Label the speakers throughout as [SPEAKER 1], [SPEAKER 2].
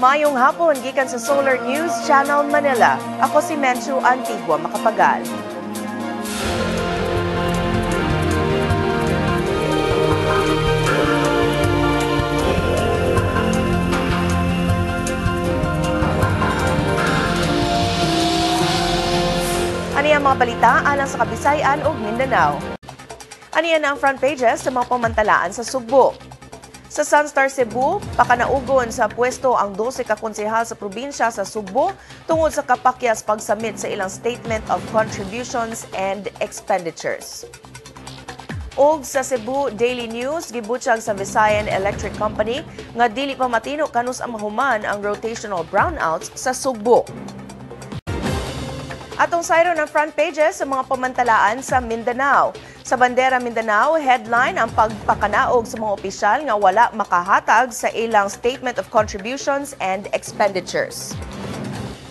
[SPEAKER 1] Mayong hapon gikan sa Solar News Channel Manila. Ako si Menchu Antigua Makapagal. Ani ang mga balita alang sa Kabisayan ug Mindanao. Aniya na ang front pages sa mga pamantalaan sa Sugbo. Sa Sunstar Cebu, pakanaugon sa pwesto ang 12 ka konsehal sa probinsya sa Sugbo tungod sa kapakyas pagsamit sa ilang Statement of Contributions and Expenditures. Og sa Cebu Daily News, gibutyag sa Visayan Electric Company nga dili pa matino kanus ang mahuman ang rotational brownouts sa Sugbo. Atong sayro ng front pages sa mga pamantalaan sa Mindanao. Sa Bandera Mindanao, headline ang pagpakanaog sa mga opisyal nga wala makahatag sa ilang Statement of Contributions and Expenditures.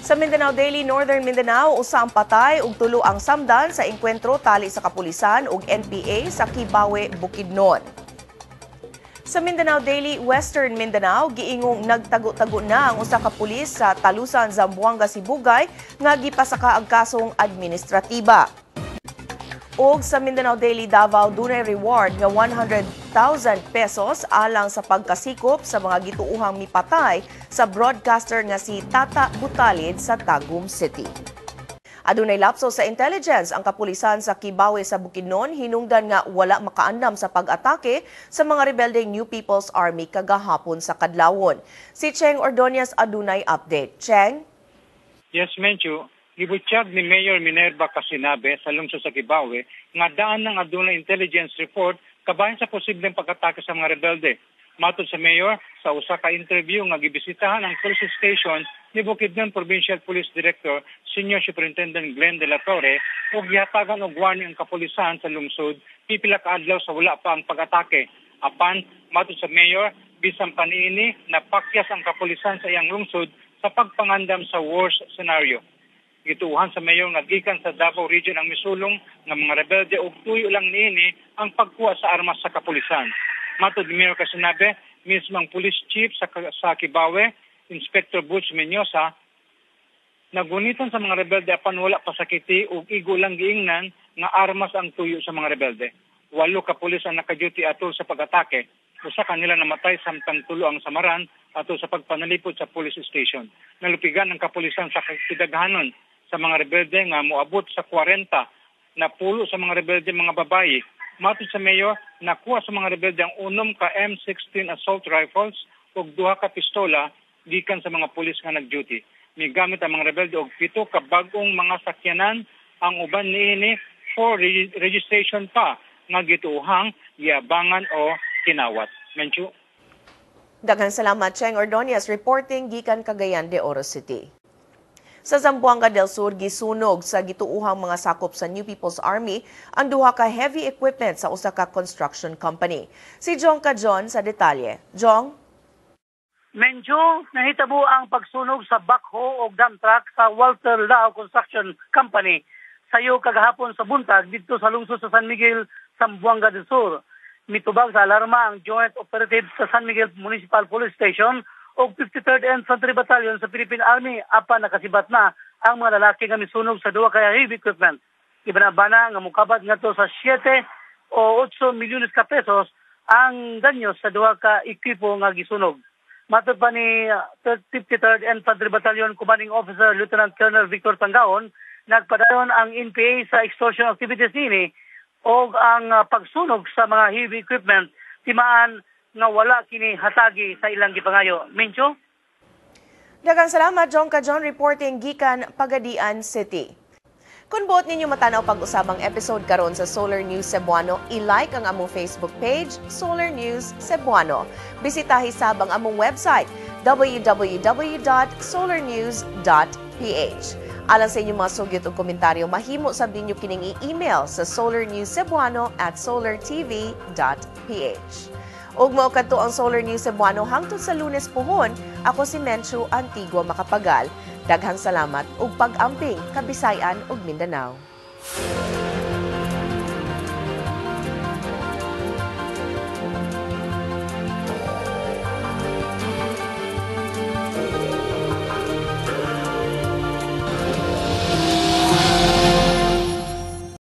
[SPEAKER 1] Sa Mindanao Daily, Northern Mindanao, usa ang patay ug tulo ang samdan sa engkwentro tali sa kapulisan ug NPA sa Kibawe, Bukidnon. Sa Mindanao Daily, Western Mindanao, giingong nagtago-tago na ang usa ka pulis sa Talusan, Zamboanga, Sibugay nga gipasaka ang kasong administratiba. Og sa Mindanao Daily Davao, dunay reward nga 100,000 pesos alang sa pagkasikop sa mga gituohang mipatay sa broadcaster nga si Tata Butalid sa Tagum City. Adunay lapso sa intelligence ang kapulisan sa Kibawe sa Bukidnon hinungdan nga wala makaandam sa pag-atake sa mga rebeldeng New People's Army kagahapon sa Kadlawon. Si Cheng Ordonez adunay update. Cheng?
[SPEAKER 2] Yes, Menchu. Gibutyag ni Mayor Minerva Casinabe sa lungsod sa Kibawe nga daan ng adunay intelligence report kabahin sa posibleng pag-atake sa mga rebelde. Matod sa mayor, sa usa ka interview nga gibisitahan ang police station ni Bukidnon Provincial Police Director Senior Superintendent Glenn De La Torre ug gihatagan og warning ang kapulisan sa lungsod pipila ka adlaw sa wala pa ang pag-atake. Apan matod sa mayor, bisan pa niini napakyas ang kapulisan sa iyang lungsod sa pagpangandam sa worst scenario. Gituohan sa mayor nga gikan sa Davao Region ang misulong nga mga rebelde ug tuyo lang niini ang pagkuha sa armas sa kapulisan. Matod ni Mayor Casinabe, mismo ang police chief sa Kibawe, Inspector Butch Menyosa, nagunitan sa mga rebelde apan wala pasakiti ug igo lang giingnan nga armas ang tuyo sa mga rebelde. 8 ka pulis ang naka-duty atol sa pag-atake. Usa kanila namatay samtang 3 ang samaran atol sa pagpanalipod sa police station. Nalupigan ang kapulisan sa kidaghanon sa mga rebelde nga moabot sa 40 na pulo sa mga rebelde mga babayi. Matod sa mayor, nakuha sa mga rebelde ang 6 ka M16 assault rifles ug 2 ka pistola gikan sa mga pulis nga nag-duty. Migamit ang mga rebelde og 7 ka bag-ong mga sakyanan, ang uban niini for registration pa nga gituohang giabangan o kinawat. Menchu.
[SPEAKER 1] Daghang salamat, Cheng Ordonez, reporting gikan Cagayan de Oro City. Sa Zamboanga del Sur, gisunog sa gituohang mga sakop sa New People's Army ang duha ka heavy equipment sa usa ka construction company. Si Jong Kajon sa detalye. Jong?
[SPEAKER 3] Mencho, nahitabo ang pagsunog sa backhoe o dump truck sa Walter Lao Construction Company sayo kagahapon sa buntag didto sa lungsod sa San Miguel, Zamboanga del Sur. Mitubag sa alarma ang joint operative sa San Miguel Municipal Police Station og 53rd Infantry Battalion sa Philippine Army apan nakasibat na ang mga lalaki nga misunog sa duha ka heavy equipment. Ibana-bana nga mukabad ngadto sa 7 o 8 milyones ka pesos ang danyo sa duha ka ekipo nga gisunog. Matod pa ni 53rd Infantry Battalion Commanding Officer Lieutenant Colonel Victor Tangaon, nagpadayon ang NPA sa extortion activities nini og ang pagsunog sa mga heavy equipment timaan nga wala kini hatagi sa ilang gipangayo. Mincho?
[SPEAKER 1] Daghang salamat, Jong Kajon, reporting gikan Pagadian City. Kung buot ninyo matanaw pag-usabang episode karon sa Solar News Cebuano, i-like ang among Facebook page, Solar News Cebuano. Bisitahi sab ang among website, www.solarnews.ph. Alang sa inyong mga sugyot o komentaryo, mahimo sab ninyo kining i-email sa solarnewscebuano@solartv.ph. Ug mao kadto ang Solar News Cebuano hangtod sa Lunes pohon. Ako si Menchu Antigua Makapagal. Daghang salamat ug pag-amping Kabisayan ug Mindanao.